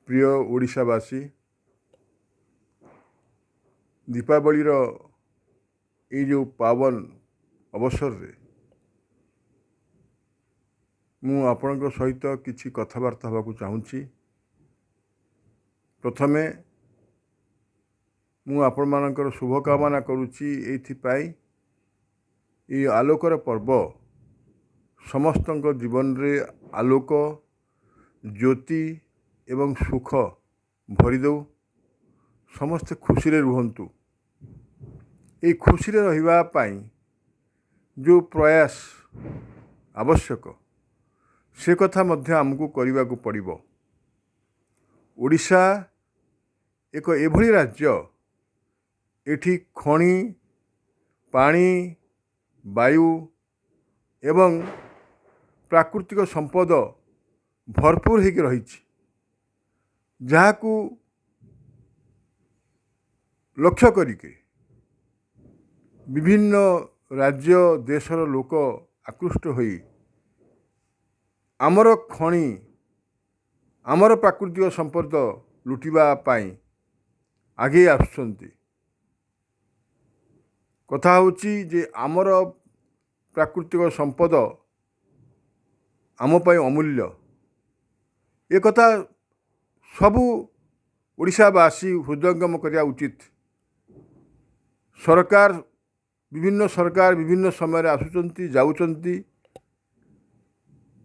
ପ୍ରିୟ ଓଡ଼ିଶାବାସୀ, ଦୀପାବଳିର ଏଇ ଯେଉଁ ପାବନ ଅବସରରେ ମୁଁ ଆପଣଙ୍କ ସହିତ କିଛି କଥାବାର୍ତ୍ତା ହେବାକୁ ଚାହୁଁଛି। ପ୍ରଥମେ ମୁଁ ଆପଣମାନଙ୍କର ଶୁଭକାମନା କରୁଛି ଏଇଥିପାଇଁ, ଏଇ ଆଲୋକର ପର୍ବ ସମସ୍ତଙ୍କ ଜୀବନରେ ଆଲୋକ, ଜ୍ୟୋତି ଏବଂ ସୁଖ ଭରିଦେଉ, ସମସ୍ତେ ଖୁସିରେ ରୁହନ୍ତୁ। ଏଇ ଖୁସିରେ ରହିବା ପାଇଁ ଯେଉଁ ପ୍ରୟାସ ଆବଶ୍ୟକ, ସେ କଥା ମଧ୍ୟ ଆମକୁ କରିବାକୁ ପଡ଼ିବ। ଓଡ଼ିଶା ଏକ ଏଭଳି ରାଜ୍ୟ, ଏଠି ଖଣି, ପାଣି, ବାୟୁ ଏବଂ ପ୍ରାକୃତିକ ସମ୍ପଦ ଭରପୁର ହେଇକି ରହିଛି, ଯାହାକୁ ଲକ୍ଷ୍ୟ କରିକି ବିଭିନ୍ନ ରାଜ୍ୟ, ଦେଶର ଲୋକ ଆକୃଷ୍ଟ ହୋଇ ଆମର ଖଣି, ଆମର ପ୍ରାକୃତିକ ସମ୍ପଦ ଲୁଟିବା ପାଇଁ ଆଗେଇ ଆସୁଛନ୍ତି। କଥା ହେଉଛି ଯେ ଆମର ପ୍ରାକୃତିକ ସମ୍ପଦ ଆମ ପାଇଁ ଅମୂଲ୍ୟ। ଏ କଥା ସବୁ ଓଡ଼ିଶାବାସୀ ହୃଦୟଙ୍ଗମ କରିବା ଉଚିତ। ସରକାର, ବିଭିନ୍ନ ସରକାର ବିଭିନ୍ନ ସମୟରେ ଆସୁଛନ୍ତି, ଯାଉଛନ୍ତି,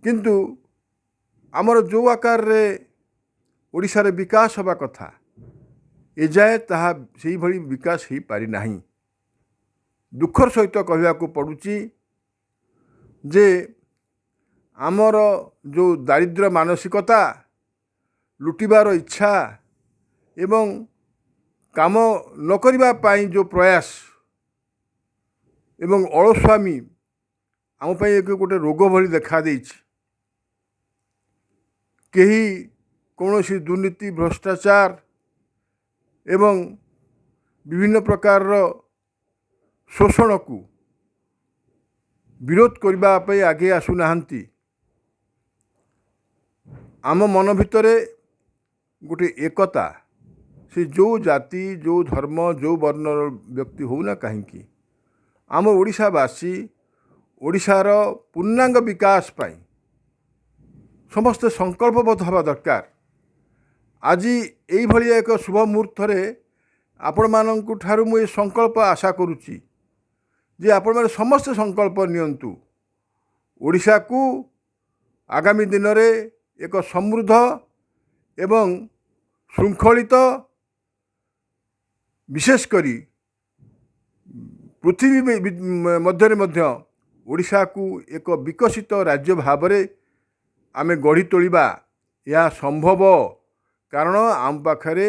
କିନ୍ତୁ ଆମର ଯେଉଁ ଆକାରରେ ଓଡ଼ିଶାରେ ବିକାଶ ହେବା କଥା, ଏଯାଏ ତାହା ସେଇଭଳି ବିକାଶ ହେଇପାରିନାହିଁ। ଦୁଃଖର ସହିତ କହିବାକୁ ପଡ଼ୁଛି ଯେ ଆମର ଯେଉଁ ଦାରିଦ୍ର୍ୟ ମାନସିକତା, ଲୁଟିବାର ଇଚ୍ଛା ଏବଂ କାମ ନ କରିବା ପାଇଁ ଯେଉଁ ପ୍ରୟାସ ଏବଂ ଅଳସୁଆମି ଆମ ପାଇଁ ଏକ ଗୋଟେ ରୋଗ ଭଳି ଦେଖାଦେଇଛି। କେହି କୌଣସି ଦୁର୍ନୀତି, ଭ୍ରଷ୍ଟାଚାର ଏବଂ ବିଭିନ୍ନ ପ୍ରକାରର ଶୋଷଣକୁ ବିରୋଧ କରିବା ପାଇଁ ଆଗେଇ ଆସୁନାହାନ୍ତି। ଆମ ମନ ଭିତରେ ଗୋଟେ ଏକତା, ସେ ଯେଉଁ ଜାତି, ଯେଉଁ ଧର୍ମ, ଯେଉଁ ବର୍ଣ୍ଣର ବ୍ୟକ୍ତି ହେଉନା କାହିଁକି, ଆମ ଓଡ଼ିଶାବାସୀ ଓଡ଼ିଶାର ପୂର୍ଣ୍ଣାଙ୍ଗ ବିକାଶ ପାଇଁ ସମସ୍ତେ ସଂକଳ୍ପବଦ୍ଧ ହେବା ଦରକାର। ଆଜି ଏଇଭଳି ଏକ ଶୁଭ ମୁହୂର୍ତ୍ତରେ ଆପଣମାନଙ୍କ ଠାରୁ ମୁଁ ଏ ସଂକଳ୍ପ ଆଶା କରୁଛି ଯେ ଆପଣମାନେ ସମସ୍ତେ ସଂକଳ୍ପ ନିଅନ୍ତୁ, ଓଡ଼ିଶାକୁ ଆଗାମୀ ଦିନରେ ଏକ ସମୃଦ୍ଧ ଏବଂ ଶୃଙ୍ଖଳିତ, ବିଶେଷ କରି ପୃଥିବୀ ମଧ୍ୟରେ ମଧ୍ୟ ଓଡ଼ିଶାକୁ ଏକ ବିକଶିତ ରାଜ୍ୟ ଭାବରେ ଆମେ ଗଢ଼ି ତୋଳିବା। ଏହା ସମ୍ଭବ, କାରଣ ଆମ ପାଖରେ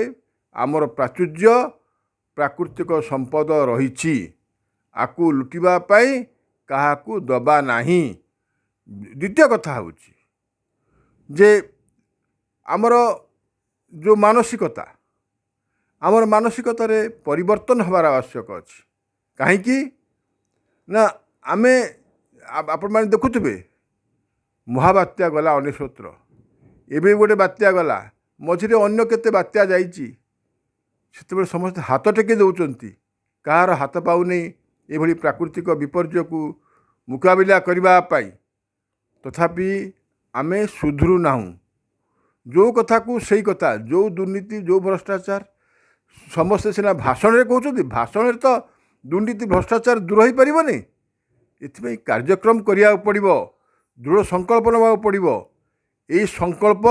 ଆମର ପ୍ରାଚୁର୍ଯ୍ୟ ପ୍ରାକୃତିକ ସମ୍ପଦ ରହିଛି। ଆକୁ ଲୁଟିବା ପାଇଁ କାହାକୁ ଦେବା ନାହିଁ। ଦ୍ୱିତୀୟ କଥା ହେଉଛି ଯେ ଆମର ଯେଉଁ ମାନସିକତା, ଆମର ମାନସିକତାରେ ପରିବର୍ତ୍ତନ ହେବାର ଆବଶ୍ୟକ ଅଛି। କାହିଁକି ନା ଆମେ, ଆପଣମାନେ ଦେଖୁଥିବେ, ମହାବାତ୍ୟା ଗଲା 99ର, ଏବେ ଗୋଟେ ବାତ୍ୟା ଗଲା, ମଝିରେ ଅନ୍ୟ କେତେ ବାତ୍ୟା ଯାଇଛି। ସେତେବେଳେ ସମସ୍ତେ ହାତ ଟେକି ଦେଉଛନ୍ତି, କାହାର ହାତ ପାଉନି ଏଭଳି ପ୍ରାକୃତିକ ବିପର୍ଯ୍ୟୟକୁ ମୁକାବିଲା କରିବା ପାଇଁ। ତଥାପି ଆମେ ସୁଧୁରୁ ନାହୁଁ। ଯେଉଁ କଥାକୁ ସେଇ କଥା, ଯେଉଁ ଦୁର୍ନୀତି, ଯେଉଁ ଭ୍ରଷ୍ଟାଚାର, ସମସ୍ତେ ସିନା ଭାଷଣରେ କହୁଛନ୍ତି, ଭାଷଣରେ ତ ଦୁର୍ନୀତି ଭ୍ରଷ୍ଟାଚାର ଦୂର ହୋଇପାରିବନି। ଏଥିପାଇଁ କାର୍ଯ୍ୟକ୍ରମ କରିବାକୁ ପଡ଼ିବ, ଦୃଢ଼ ସଂକଳ୍ପ ନେବାକୁ ପଡ଼ିବ। ଏଇ ସଂକଳ୍ପ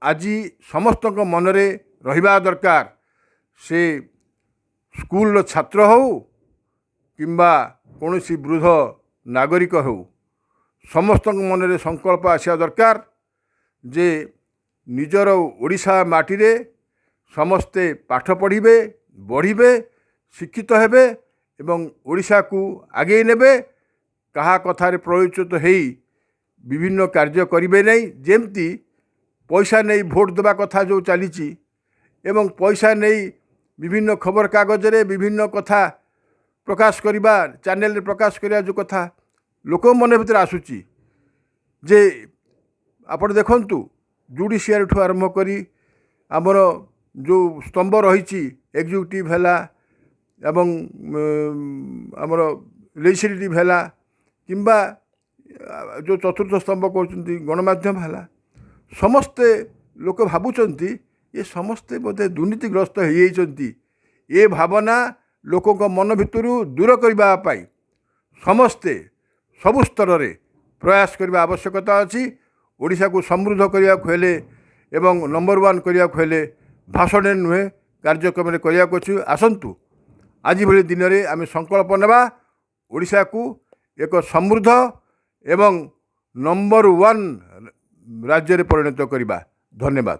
ଆଜି ସମସ୍ତଙ୍କ ମନରେ ରହିବା ଦରକାର। ସେ ସ୍କୁଲର ଛାତ୍ର ହେଉ କିମ୍ବା କୌଣସି ବୃଦ୍ଧ ନାଗରିକ ହେଉ, ସମସ୍ତଙ୍କ ମନରେ ସଂକଳ୍ପ ଆସିବା ଦରକାର ଯେ ନିଜର ଓଡ଼ିଶା ମାଟିରେ ସମସ୍ତେ ପାଠ ପଢ଼ିବେ, ବଢ଼ିବେ, ଶିକ୍ଷିତ ହେବେ ଏବଂ ଓଡ଼ିଶାକୁ ଆଗେଇ ନେବେ। କାହା କଥାରେ ପ୍ରରୋଚିତ ହେଇ ବିଭିନ୍ନ କାର୍ଯ୍ୟ କରିବେ ନାହିଁ। ଯେମିତି ପଇସା ନେଇ ଭୋଟ ଦେବା କଥା ଯେଉଁ ଚାଲିଛି ଏବଂ ପଇସା ନେଇ ବିଭିନ୍ନ ଖବରକାଗଜରେ ବିଭିନ୍ନ କଥା ପ୍ରକାଶ କରିବା, ଚ୍ୟାନେଲରେ ପ୍ରକାଶ କରିବା, ଯେଉଁ କଥା ଲୋକ ମନ ଭିତରେ ଆସୁଛି ଯେ ଆପଣ ଦେଖନ୍ତୁ, ଜୁଡ଼ିସିଆରୀଠୁ ଆରମ୍ଭ କରି ଆମର ଯେଉଁ ସ୍ତମ୍ଭ ରହିଛି, ଏକ୍ଜିକ୍ୟୁଟିଭ୍ ହେଲା ଏବଂ ଆମର ଲେଜିସ୍ଲେଟିଭ୍ ହେଲା କିମ୍ବା ଯେଉଁ ଚତୁର୍ଥ ସ୍ତମ୍ଭ କହୁଛନ୍ତି ଗଣମାଧ୍ୟମ ହେଲା, ସମସ୍ତେ ଲୋକ ଭାବୁଛନ୍ତି ଏ ସମସ୍ତେ ବୋଧେ ଦୁର୍ନୀତିଗ୍ରସ୍ତ ହେଇଯାଇଛନ୍ତି। ଏ ଭାବନା ଲୋକଙ୍କ ମନ ଭିତରୁ ଦୂର କରିବା ପାଇଁ ସମସ୍ତେ ସବୁ ସ୍ତରରେ ପ୍ରୟାସ କରିବା ଆବଶ୍ୟକତା ଅଛି। ଓଡ଼ିଶାକୁ ସମୃଦ୍ଧ କରିବାକୁ ହେଲେ ଏବଂ ନମ୍ବର ୱାନ୍ କରିବାକୁ ହେଲେ ଭାଷଣରେ ନୁହେଁ, କାର୍ଯ୍ୟକ୍ରମରେ କରିବାକୁ ଅଛି। ଆସନ୍ତୁ, ଆଜି ଭଳି ଦିନରେ ଆମେ ସଂକଳ୍ପ ନେବା, ଓଡ଼ିଶାକୁ ଏକ ସମୃଦ୍ଧ ଏବଂ ନମ୍ବର ୱାନ୍ ରାଜ୍ୟରେ ପରିଣତ କରିବା। ଧନ୍ୟବାଦ।